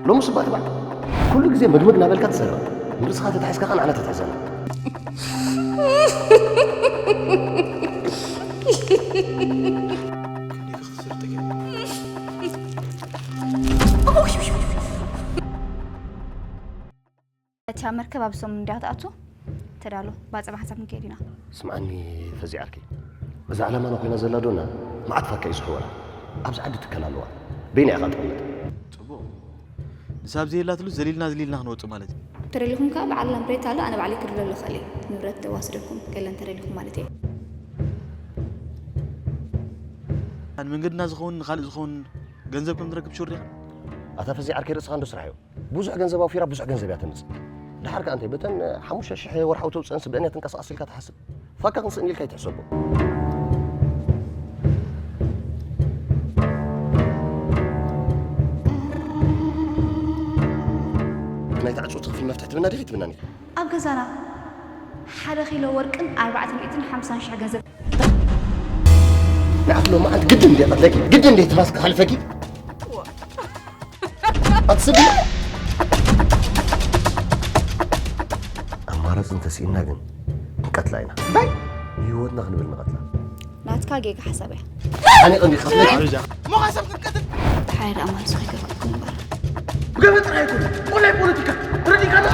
ሎምስ እባ ትባዕ ኩሉ ግዜ ምግምግ እናበልካ ትዛረብ። ንርእስኻ ተታሒዝካ ከኣ ንዓና ተትሕዘና። እታ መርከብ ኣብ ሰሙን እንድያ ክትኣቱ ተዳሎ። ባጽዕ ሓንሳብ ክንከይድ ኢና። ስምዓኒ ፈዚ ዓርከይ፣ እዛ ዕላማና ኮይና ዘላ ዶና መዓት ፋካ እዩ ዝሕወራ። ኣብዚ ዓዲ ትከል ኣለዋ። በይና ኢኻ ትቕመጥ። ጽቡቕ። ንሳ ኣብ ዘየላትሉ ዘሊልና ዘሊልና ክንወጽእ ማለት እዩ። ተደሊኹም ከኣ በዓል ላምብሬት ኣሎ፣ ኣነ ባዕለይ ክድሎ ኣለኹ። ካልእ ንብረት ዋስደኩም ገለ እንተደሊኹም ማለት እየ። ንመንገድና ዝኸውን ንኻልእ ዝኸውን ገንዘብ ከም ትረክብ ሹር ዲኻ? ኣታ ፈዚ ዓርከይ ርእስኻ እንዶ ስራሕ እዩ። ብዙሕ ገንዘብ ኣውፊራ ብዙሕ ገንዘብ እያ ተምጽእ። ደሓር ከኣ እንታይ በተን ሓሙሽተ ሽሕ ወርሓዊ ተውጽእን ስበእን እያ ትንቀሳቐስ ኢልካ ትሓስብ? ፋካ ክንስእን ኢልካ ይትሕሰቦ። ናይታ ዕጹ ትኽፍል መፍትሕ ትብና ዲኺ ትብናኒ? ኣብ ገዛና ሓደ ኪሎ ወርቅን ኣርባዕተ ሚእትን ሓምሳን ሽሕ ገንዘብ። ንዓት ሎማዓት ግድን እንደ ቀትለኪ ግድን እንደ ትማስክ ሓልፈኪ ኣትስብ። ኣማራፂ እንተስኢና ግን ክንቀትላ ኢና። እንታይ? ንህይወትና ክንብል ንቐትላ። ናትካ ጌጋ ሓሳብ እያ። ሓኒቕ እንዲ ቀትለኪ። ሞኻሰብ ክትቀትል። ሓይር ኣማልሶ ከይገብርኩም እምበር። ብገበ ጥራይ ኣይኮነ፣ ቆላይ ፖለቲካ ተረዲእካ ዶ?